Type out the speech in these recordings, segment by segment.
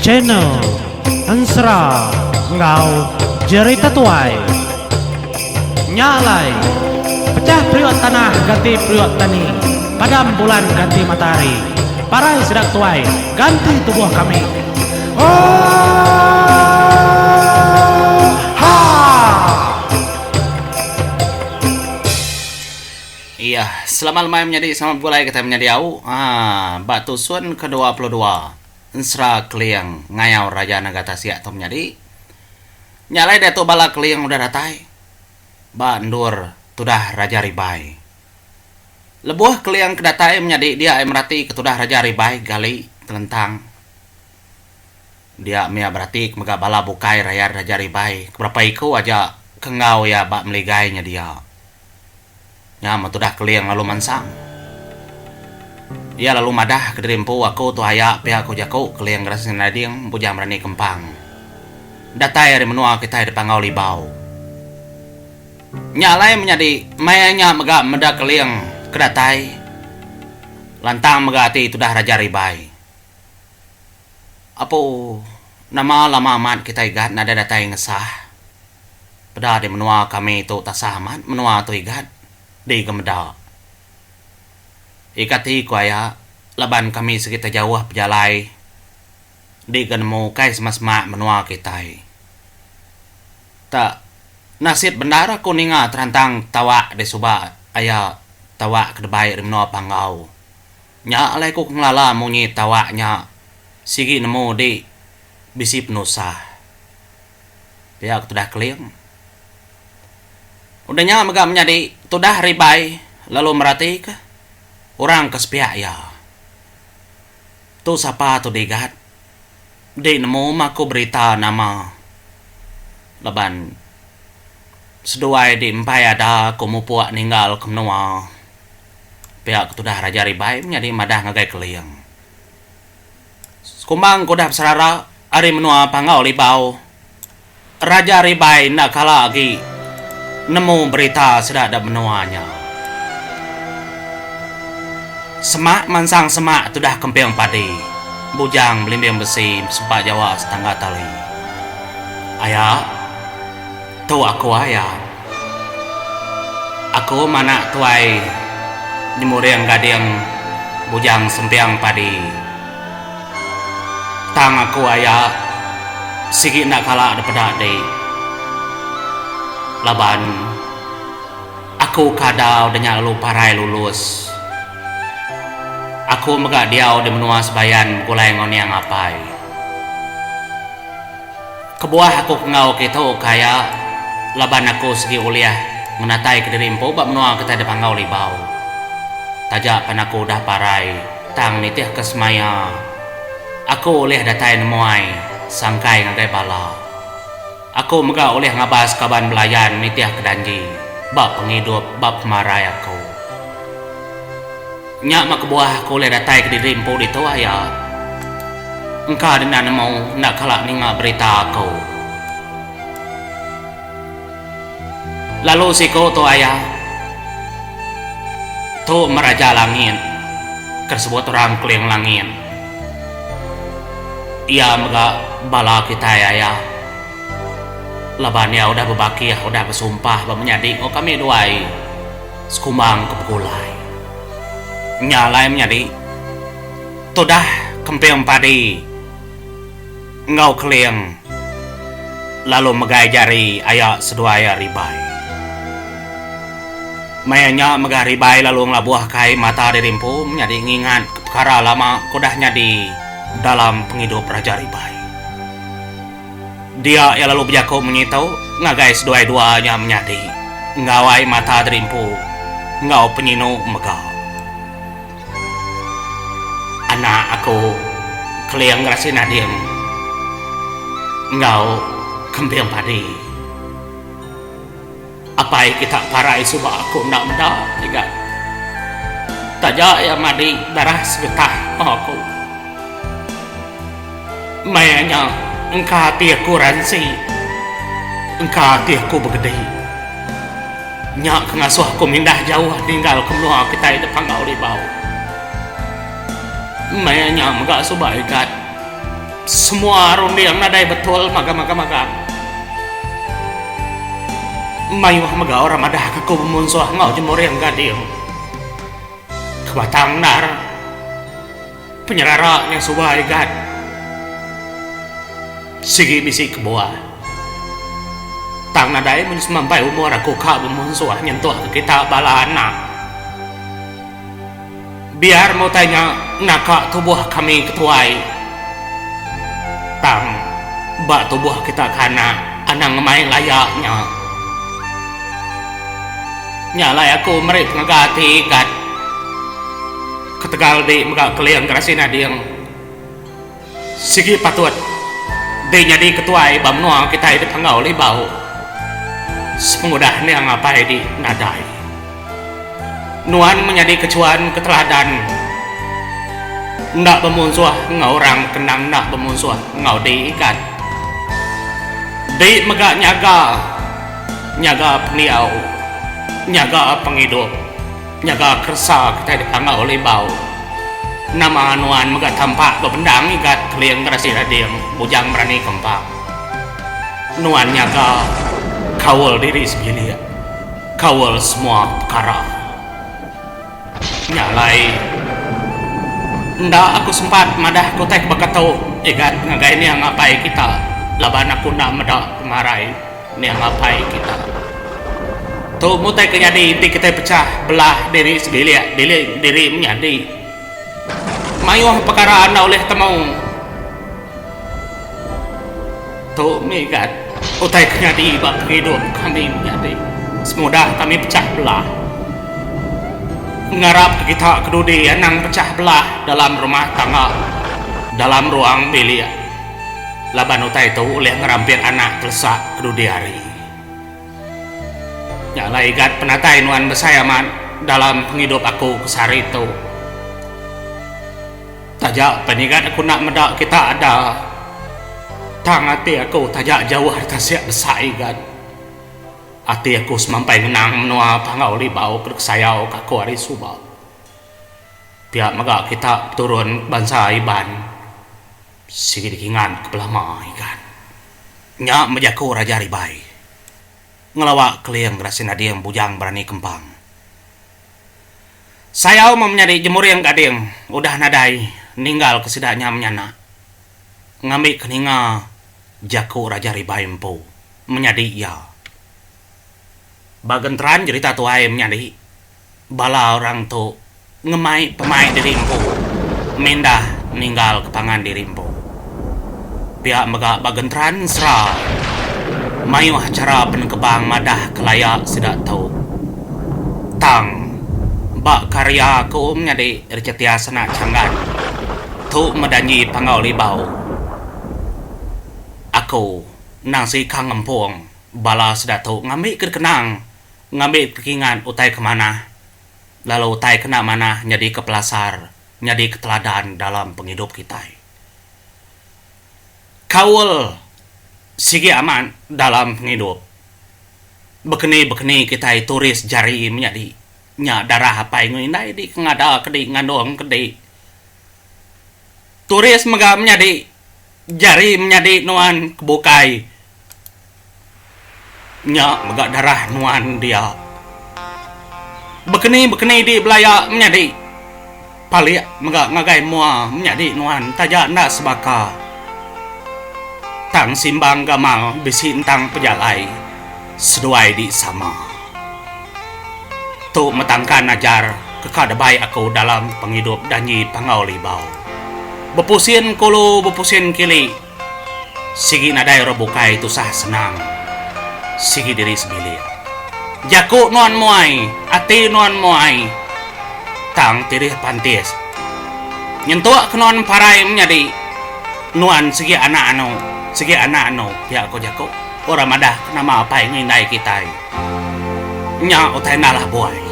Channel Ensera enggau Jerita Tuai. Nya alai, pecah periuk tanah ganti periuk tani, padam bulan ganti matahari, parai sida tuai ganti tubuh kami. Oohaa! Iya, selamat lemai menyadi sama begulai kitai menyadi au. Haa, ba tusun ke 22 Ensera Keling Ngayau Raja Naga Tasik tu menyadi. Nya alai diatu bala Keling udah datai ba endur tudah Raja Ribai. Lebuh Keling ke datai menyadi dia iya merati ke tudah Raja Ribai gali telentang. Dia mih iya berati ke mega bala bukai rayat Raja Ribai ke berapa iku aja ke enggau iya ba meligai nya dia. Nya meh tudah Keling lalu mansang. Iya lalu madah kediri empu aku tu aya pia ku jaku Keling Gerasi Nading Bujang Berani Kempang. Datai ari menua kitai di Panggau Libau. Nya alai menyadi maya nya mega meda Keling ke datai lantang mega ati tudah Raja Ribai. Apu nama lama amat kitai gat nadai datai ngesah. Peda di menua kami tu tasah amat menua tu igat di ga meda. Ika ti ku aya laban kami sigi tejauh pejalai di ga nemu ukai semak-semak menua kitai. Tak nasit bendar aku ninga terantang tawak di suba aya tawak ke debai ri menua Panggau. Nya alai ku ke ngelala munyi tawak nya sigi nemu di bisi penusah. Pia ke tudah Keling. Udah nya mega menyadi tudah Ribai lalu meratika orang ke sepiak iya. Tu sapa tu Digat? Di nemu mah aku berita nama laban seduai di empai ada ku mupuk ninggal ke menua. Pia ke tudah Raja Ribai menyadi madah ngagai Keling. Sekumbang ke udah beserara ari menua Panggau Libau, Raja Ribai enda kala agi nemu berita sida da menua nya. Semak mansang semak tudah kemping padi, bujang belimbing besi sempa jawa setangga tali. Aya, tu aku aya. Aku manak tuai nyemuring gading bujang semping padi. Tang aku aya sigi enda kala dipeda di laban aku kada udah nya lalu parai lulus. Aku mega diau di menua Sebayan begulai enggau niang apai. Kebuah aku ke enggau kitu kaya laban aku sigi ulih ngenatai kediri empu ba menua kitai di Panggau Libau. Taja pan aku udah parai tang nitihka semaya aku ulih datai nemuai sangkai ngagai bala. Aku mega ulih ngabas kaban belayan nitihka danji ba pengidup ba pemarai aku. Nya meh kebuah aku ulih datai kediri empu ditu aya. Engka denda nemu enda kala ninga berita aku. Lalu siku tu aya. Tu meh Raja Langit ke disebut orang Keling Langit. Iya mega bala kitai aya. Laban iya udah bebakih udah besumpah ba menyadi enggau kami duai sekumbang ke begulai. Nya alai menyadi tudah kemping padi enggau keling lalu megai jari aya seduai iya ribai. Maya nya mega ribai lalu ngelabuh ka ai mata diri empu menyadi ngingat ke pekara lama ke udah nyadi dalam pengidup Raja Ribai. Dia iya lalu bejaku munyi tu ngagai seduai dua nya menyadi enggau ai mata diri empu enggau penyinu mega. Anak aku Keling Rasi Nading enggau Kemping Padi. Apai kita parai suba aku enda meda igat. Taja iya madi darah segetah enggau aku. Maya nya engka ati aku ransi, engka ati aku begedi. Nya ke ngasuh aku mindah jauh ninggalka menua kitai da Panggau Libau. Maya nya mega suba igat. Semua runding nadai betul magang-magang-magang. Mayuh mega orang madah ke aku bemunsuh enggau Jemuring Gading. Kebatang endar penyerara nya suba igat. Sigi bisi kebuah. Tang nadai mun semampai umur aku ka bemunsuh nyentuk ke kita bala anak. Biar meh utai nya naka tubuh kami ke tuai. Tang ba tubuh kita ke anak anang ngemai laya nya. Nya alai aku meri pengaga ati igat ketegal di mega keling gerasi nading. Sigi patut di nyadi ketuai ba menua kitai di Panggau Libau sepengudah niang apai di nadai. Nuan menyadi kechuan ke teladan enda bemunsuh enggau orang ke endang enda bemunsuh enggau di igat. Di mega nyaga nyaga pendiau nyaga pengidup. Nyaga keresa kitai di Panggau Libau. Nama nuan mega tampak bebendang igat keling gerasi rading bujang berani kempang. Nuan nyaga kaul diri sebilik, kaul semua pekara. Nya alai enda aku sempat madah ke utai ke baka tu igat ngagai niang apai kita laban aku enda meda pemarai. Niang apai kita. Tu mutai ke nyadi enti kitai pechah belah diri sebilik diri diri menyadi. Mayuh pekara enda ulih temu. Tu mih gat utai ke nyadi ba pengidup kami menyadi semudah kami pechah belah. Ngarap ke kita ke dudi anang pechah belah dalam rumah tangga dalam ruang bilik. Laban utai tu ulih ngerampit anak telesak kedudi hari. Nya alai igat penatai nuan besai amat dalam pengidup aku ke sehari tu. Taja pen igat aku enda meda kita ada, tang ati aku taja jauh ari tasik besai igat. Ati aku semampai ngenang menua Panggau Libau ke dikesayau ka aku ari suba. Pia mega kita peturun bansa Iban. Sigi dikingat ke belama ikan. Nya meh jaku Raja Ribai. Ngelawa Keling Rasin Ading Bujang Berani Kempang. Sayau meh menyadi Jemuring Gading udah nadai ninggal ke sida nya menyanak. Ngambi ke ninga jaku Raja Ribai empu menyadi iya. Ba genteran jerita tuai menyadi bala orang tu ngemai pemai diri empu mindah ninggalka pangan diri empu. Pia mega ba genteran ensera mayuh chara penengkebang madah ke laya sida tu. Tang ba karya ku menyadi Richard Tias anak Changgan tu medanji Panggau Libau aku endang sikang ngempung bala sida tu ngambika dikenang Ngambi pekingat utai ke manah, lalu utai ke enda manah nyadika pelasar, nyadika teladan dalam pengidup kitai. Kaul sigi amat dalam pengidup. Bekeni-bekeni kitai turis jari menyadi nya darah apai enggau indai di ke ngada ke di ngandung ke di. Turis mega menyadi jari menyadi nuan ke bukai. Nya mega darah nuan dia. Bekeni-bekeni di belaya menyadi palik mega ngagai mua menyadi nuan taja enda sebaka. Tang simbang gamal bisi entang pejalai seduai di sama. Tu metangkan ajar ke ka debai aku dalam pengidup danji Panggau Libau. Bepusin kulu bepusin kili. Sigi nadai orang bukai tusah senang. Sigi diri sebilik. Jaku nuan muai, ati nuan muai. Tang tirih pantis. Nyentuk ke nuan parai menyadi nuan sigi anak anu, sigi anak anu pia ko jaku orang madah ke nama apai enggau indai kitai. Nya utai enda lah buai.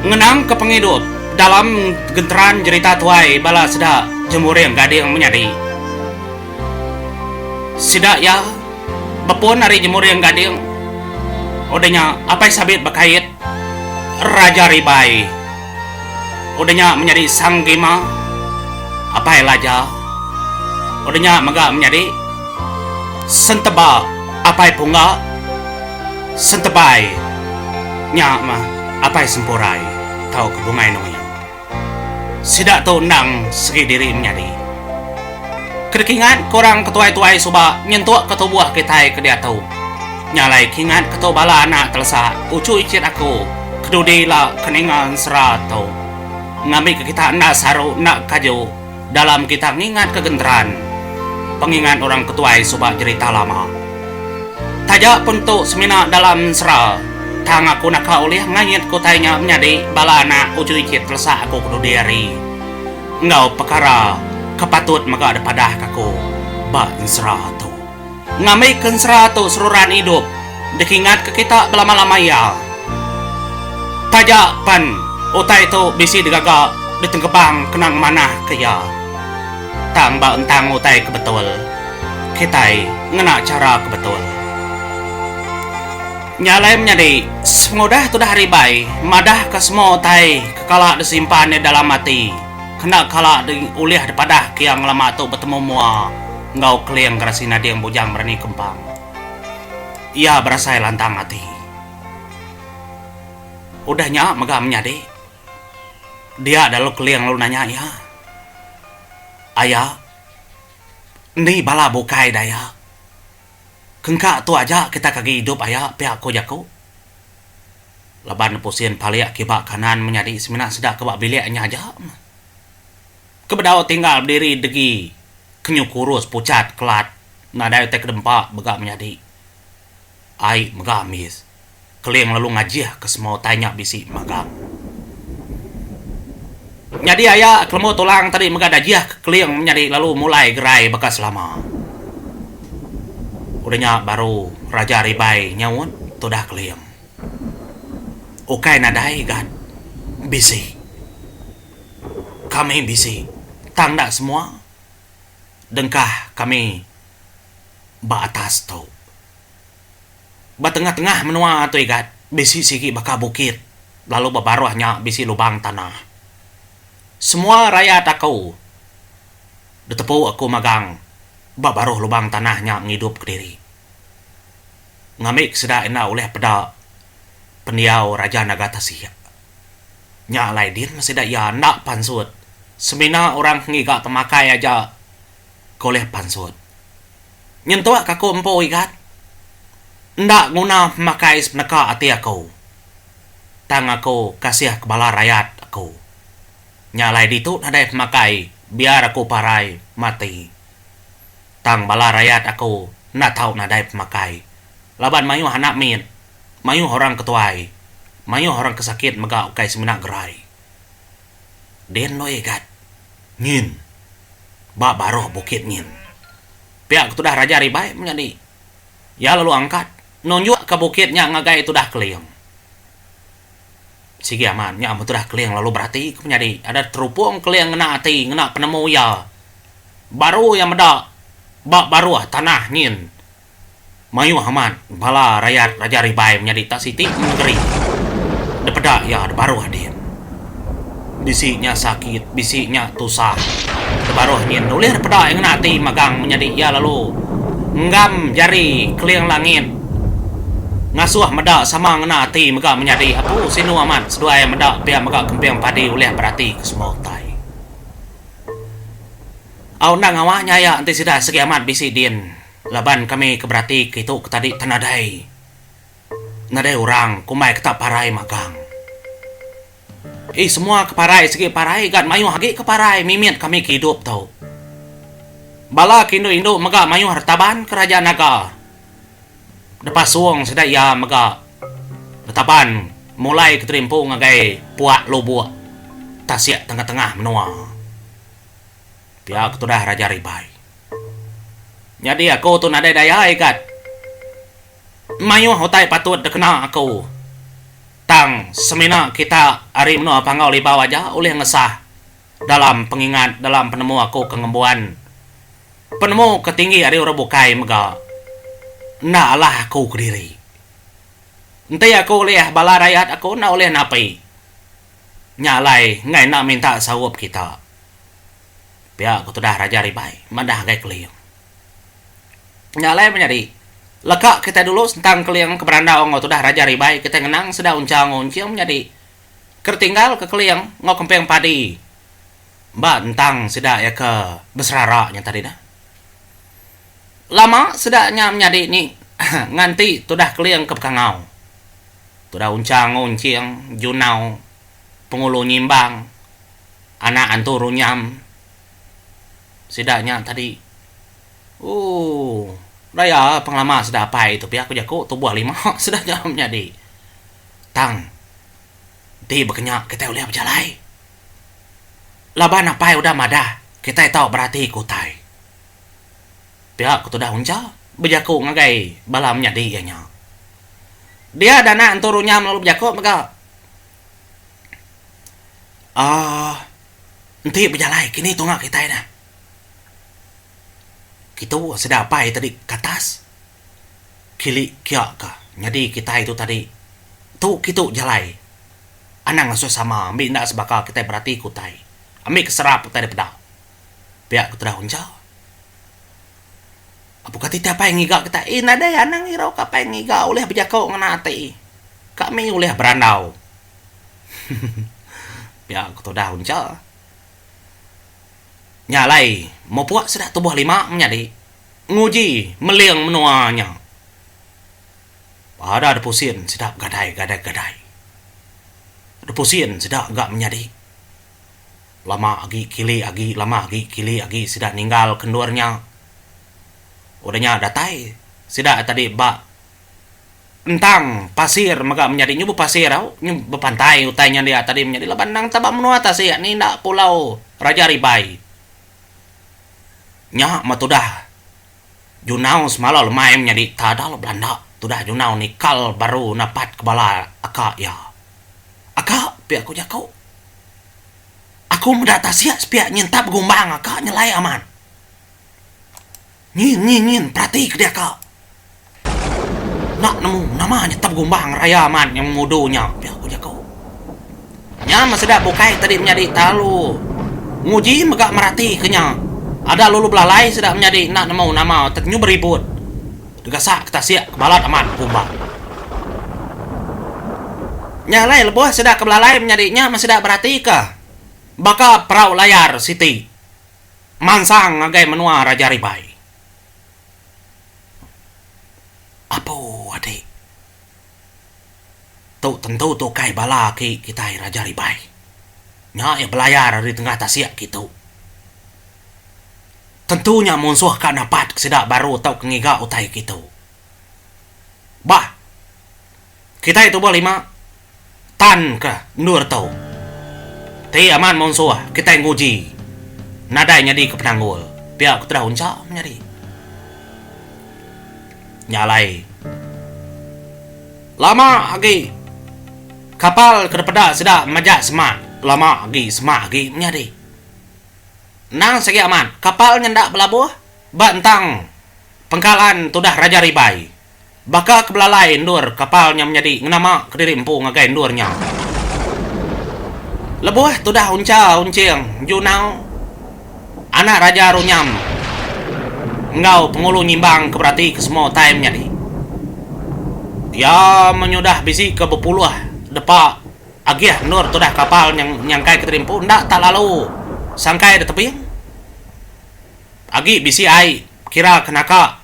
Ngenang ke pengidup dalam genteran jerita tuai bala sida Jemuring Gading menyadi. Sida iya bepun ari Jemuring Gading udah nya Apai Sabit Bekait Raja Ribai. Udah nya menyadi Sang Gima, apai Laja. Udah nya mega menyadi Senteba, apai Pungga. Sentebai nya meh apai Sempurai tauka Bungai Nuing. Sida tu endang segi diri menyadi. Ke dikingat ke orang ke tuai-tuai suba nyentuk ke tubuh kitai ke diatu. Nya alai kingat ke tu bala anak telesak uchu ichit aku ke dudi ila ke ninga ensera tu. Ngambi ke kita enda saru enda kaju dalam kita ngingat ke genteran pengingat orang ke tuai suba jerita lama. Taja pun tu semina dalam ensera tang aku naka ulih ngait ke utai nya menyadi bala anak uchu ichit telesak aku ke dudi hari. Enggau pekara ke patut mega dipadahka aku ba ensera tu. Ngambika ensera tu seruran idup dikingatka kita belama-lama iya. Taja pan utai tu bisi digaga ditengkebang kena ngemanahka iya, tang ba entang utai ke betul, kitai ngena chara ke betul. Nya alai menyadi, sepengudah tudah ribai madahka semua utai ke kala disimpan iya dalam ati, kena kala ulih dipadahka iya ngelama tu betemu mua enggau Keling Gerasi Nading Bujang Berani Kempang. Iya berasai lantang ati. Udah nya mega menyadi, dia lalu Keling lalu nanya iya, Aya, endi bala bukai daya? Kengka tu aja kita ke agi idup aya pia ko jaku. Laban pusin palik kiba kanan menyadi semina sida ke ba bilik nya aja meh. Ke bedau tinggal bediri degi kenyu kurus puchat kelat nadai utai ke dempa mega menyadi. Ai mega ambis. Keling lalu ngajih ke semua utai nya bisi magang. Nyadi aya kelemu tulang tadi mega dajih ke Keling menyadi lalu mulai gerai baka selama. Udah nya baru Raja Ribai nyaut tudah Keling. Ukai nadai gat bisi. Kami bisi tang enda semua dengkah kami ba atas tu. Ba tengah-tengah menua tu igat bisi sigi baka bukit lalu ba baruh nya bisi lubang tanah. Semua rayat aku ditepu aku magang ba baruh lubang tanah nya ngidup kediri. Ngambi ke sida enda ulih peda pendiau Raja Naga Tasik. Nya alai din meh sida iya enda pansut semina orang ke ngiga pemakai aja ke ulih pansut. Nyentuk ka aku empu igat. Enda nguna pemakai sepeneka ati aku. Tang aku kasih ke bala rayat aku. Nya alai ditu nadai pemakai biar aku parai mati. Tang bala rayat aku enda tau nadai pemakai. Laban mayuh anak mit, mayuh orang ke tuai, mayuh orang ke sakit mega ukai semina gerai. Din lu igat. Nyin. Ba baruh bukit nyin. Pia ke tudah Raja Ribai menyadi. Iya lalu angkat nunjukka bukit nya ngagai tudah Keling. Sigi amat nya meh tudah Keling lalu berati ke menyadi ada terupung Keling ngena ati ngena penemu iya. Baru iya meda ba baruh tanah nyin. Mayuh amat bala rayat Raja Ribai menyadi tak siti nengeri dipeda iya debaruh din. Bisi nya sakit, bisi nya tusah. Debaruh nyin ulih dipeda iya ngena ati magang menyadi iya lalu enggam jari keling langit ngasuh meda sama ngena ati mega menyadi apu sinu amat seduai meda pia mega kemping padi ulih berati ke semua utai. Au enda ngawa nya iya enti sida sigi amat bisi din. Laban kami ke berati ke itu ke tadi tan nadai. Nadai orang kumbai ke tak parai magang. Ih semua ke parai sigi parai gat mayuh agi ke parai mimit kami ke idup tu. Bala ke indu-indu mega mayuh retaban ke Raja Naga. Depasung sida iya mega retaban mulai ke terimpu ngagai puak lubuk tasik tengah-tengah menua. Pia ke tudah Raja Ribai. Nyadi aku tu nadai daya igat. Mayuh utai patut dikena aku. Tang semina kita ari menua Panggau Libau aja ulih ngesah dalam pengingat dalam penemu aku ke ngembuan penemu ke tinggi ari orang bukai mega enda alah aku kediri. Enti aku ulih bala rayat aku enda ulih napi. Nya alai enggai enda minta saup kita. Pia ku tudah Raja Ribai madah ngagai Keling. Nya alai menyadi, leka kitai dulu sentang Keling ke berandau enggau tudah Raja Ribai kitai ngenang sida uncha enggau unching menyadi ke ditinggal ke Keling enggau Kemping Padi ba entang sida iya ke beserara nya tadi dah. Lama sida nya menyadi ni nganti tudah Keling ke bekangau. Tudah uncha enggau unching, Junau, Pengulu Nyimbang, anak antu Runyam. Sida nya tadi. Ooh, raya pengelama sida apai tu pia ku jaku tubuh lima sida nya menyadi. Tang enti baka nya kitai ulih bejalai. Laban apai udah madah kitai tau berati ke utai. Pia ku tudah Uncha bejaku ngagai bala menyadi iya nya. Dia Dana Entu Runyam lalu bejaku mega. Aaa enti bejalai kini tunga kitai neh. Kitu sida apai tadi ke atas kili kia ka nyadi kitai tu tadi tu kitu jalai anang ngasuh sama ambi enda sebaka kitai berati ke utai ambi ke serap utai dipeda. Pia ku tudah Uncha. Apu kati ti apai ngiga kita eh nadai anang irau ka apai ngiga ulih bejako ngena ati. Kami ulih berandau. Pia ku tudah Uncha. Nya alai mupuk sida tubuh lima menyadi nguji meling menua nya. Ada depusin sida begadai gadai gadai. Depusin sida ga menyadi. Lama agi kili agi lama agi kili agi sida ninggal ke endur nya. Udah nya datai sida tadi ba entang pasir mega menyadi nyu bepasir au nyu bepantai utai nya dia tadi menyadi laban endang taba menua tasik ni enda pulau Raja Ribai. Nya meh tudah Junau semalau lemai menyadi tadal belanda tudah Junau nikal baru napat ke bala aka iya. Aka pia ku jaku. Aku meda tasik sepiak nyentap gumbang aka nyelai amat. Nyin nyin nyin perati ke diaka. Enda nemu nama nyetap gumbang raya amat nya ngudu nya pia ku jaku. Nya meh sida bukai tadi menyadi terlalu nguji mega merati ke nya. Ada lulu belalai sida menyadi enda nemu nama te nyu beribut. Degasak ke tasik ke balat amat gumbang. Nya alai lebuh sida ke belalai menyadi nya meh sida beratika baka perau layar siti mansang ngagai menua Raja Ribai. Apu adik. Tu tentu tu ukai bala aki kitai Raja Ribai. Nya iya belayar ari tengah tasik kitu. Tentu nya munsuh ka napat ke sida baru tauka ngiga utai kitu. Bah. Kitai tubuh lima tan ke endur tu. Ti amat munsuh kitai nguji nadai nyadi ke penanggul pia ku tudah uncha menyadi. Nya alai lama agi kapal ke dipeda sida majak semak lama agi semak agi menyadi. Endang sigi amat kapal nya enda belabuh ba entang pengkalan tudah Raja Ribai. Baka ke belalai endur kapal nya menyadi ngenama kediri empu ngagai endur nya. Lebuh tudah Uncha Unching Junau anak Raja Runyam enggau Pengulu Nyimbang ke beratika semua utai menyadi. Iya menyudah bisi ke bepuluh depa agih endur tudah kapal nya nyangkai kediri empu enda tak lalu sangkai da tebing. Agi bisi ai kira ke naka.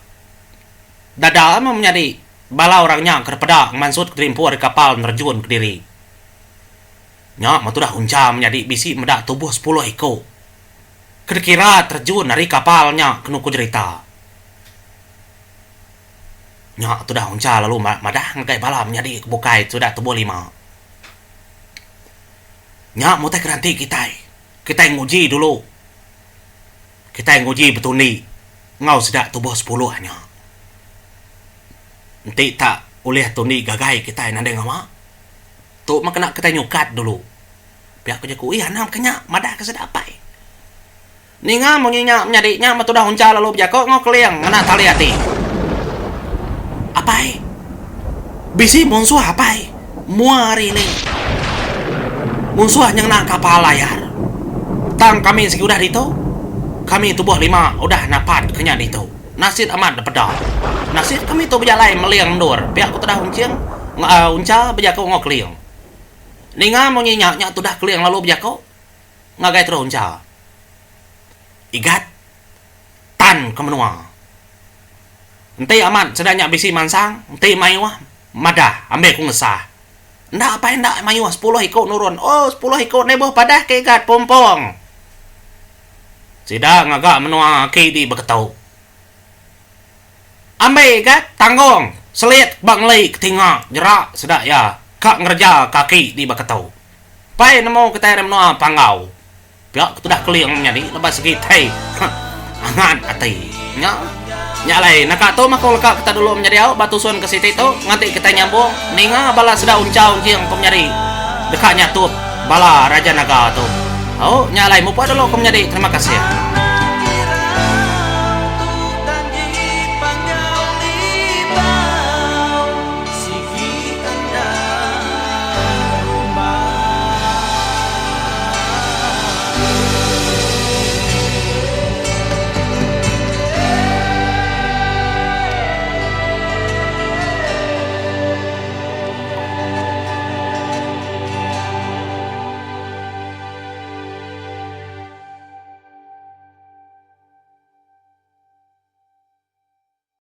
Dada meh menyadi bala orang nya ke dipeda ngemansut kediri empu ari kapal nerejun kediri. Nya meh tudah Uncha menyadi bisi meda tubuh sepuluh iku ke dikira terejun ari kapal nya kenu ku jerita. Nya tudah Uncha lalu madah ngagai bala menyadi ke bukai tudah tubuh lima. Nya meh utai ke nanti kitai. Kitai nguji dulu. Kitai nguji betundi enggau sida tubuh sepuluh nya. Enti tak ulih tundi gagai kitai nadai ngawa. Tu meh kena kitai nyukat dulu. Pia ku jaku, Ih anang baka nya madahka sida apai. Ninga munyi nya menyadi nya meh tudah Uncha lalu bejaku enggau Keling ngena tali ati. Apai. Bisi munsuh apai. Mua ari ili. Munsuh nya ngena kapal layar. Tang kami sigi udah ditu. Kami tubuh lima udah napat ke nya ditu. Nasit amat dipeda. Nasit kami tu bejalai meling endur pia ku tudah Unching Uncha bejaku enggau Keling. Ninga munyi nya nya tudah Keling lalu bejaku ngagai terus Uncha. Igat tan ke menua. Enti amat sida nya bisi mansang enti mayuh madah ambi ku ngesah. Enda apai enda mayuh sepuluh iku nurun. Oh sepuluh iku ni buh padah ke igat pumpung. Sida ngaga menua aki di Beketu. Ambi igat tanggung selit ba ngeli ketinga jera sida iya ka ngereja ke aki di Beketu. Pai nemu kitai ari menua Panggau. Pia ke tudah Keling menyadi laban segi tai angat ati. Nya. Nya alai naka tu mah ku leka kita dulu menyadi au ba tusun ke siti tu nganti kitai nyambung ninga bala sida uncha unjing ku menyadi deka nyatup bala Raja Naga tu. Au nya alai mupuk dulu ku menyadi terima kasih.